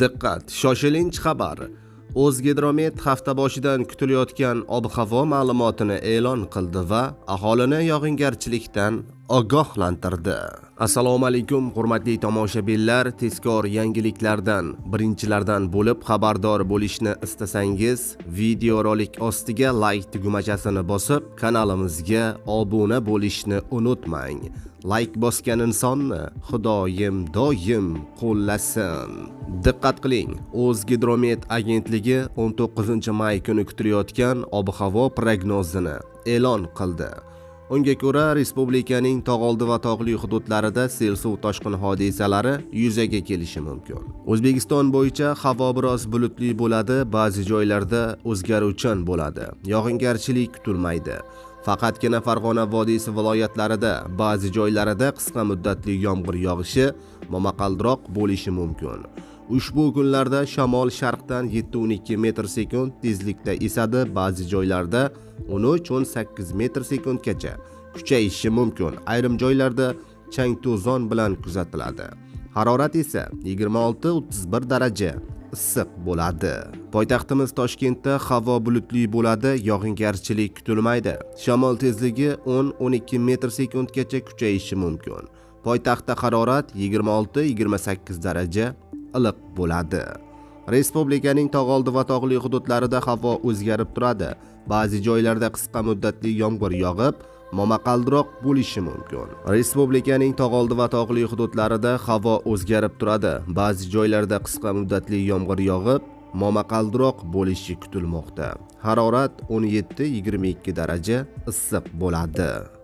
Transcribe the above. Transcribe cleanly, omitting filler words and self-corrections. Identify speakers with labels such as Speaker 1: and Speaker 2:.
Speaker 1: Diqqat, shoshilinch xabar. O'zgidromet hafta boshidan kutilayotgan ob-havo ma'lumotini e'lon qildi va aholini yog'ingarchilikdan ogohlantirdi. Assalomu alaykum, hurmatli tomoshabinlar, tezkor yangiliklardan birinchilardan bo'lib xabardor bo'lishni istasangiz, videorolik ostiga like tugmachasini bosib, kanalimizga obuna bo'lishni unutmang. Like bosgan insonni Xudoyim doim qo'llasin. Diqqat qiling, O'zgidromet agentligi 19-may kuni kutilayotgan ob-havo prognozini e'lon qildi. Unga ko'ra, respublikaning tog'oldi va tog'li hududlarida sel suv toshqin hodisalari yuzaga kelishi mumkin. O'zbekiston bo'yicha havo biroz bulutli bo'ladi, ba'zi joylarda o'zgaruvchan bo'ladi. Yog'ingarchilik kutilmaydi. Faqatgina Farg'ona vodiysi viloyatlarida ba'zi joylarida qisqa muddatli yomg'ir yog'ishi, momaqaldiroq bo'lishi mumkin. Ushbu kunlarda shamol sharqdan 7-12 metr sekund tezlikda esadi, ba'zi joylarda 13-18 metr sekundgacha kuchayishi mumkin. Ayrim joylarda chang to'zon bilan kuzatiladi. Harorat esa 26-31 daraja issiq bo'ladi. Poytaxtimiz Toshkentda havo bulutli bo'ladi, yog'ingarchilik kutilmaydi. Shamol tezligi 10-12 metr sekundgacha kuchayishi mumkin. Poytaxtda harorat 26-28 daraja iliq bo'ladi. Respublikaning tog'oldi va tog'li hududlarida havo o'zgarib turadi. Ba'zi joylarda qisqa muddatli yomg'ir yog'ib, momaqaldiroq bo'lishi mumkin. Respublikaning tog'oldi va tog'li hududlarida havo o'zgarib turadi. Ba'zi joylarda qisqa muddatli yomg'ir yog'ib, momaqaldiroq bo'lishi kutilmoqda. Harorat 17-22 daraja issiq bo'ladi.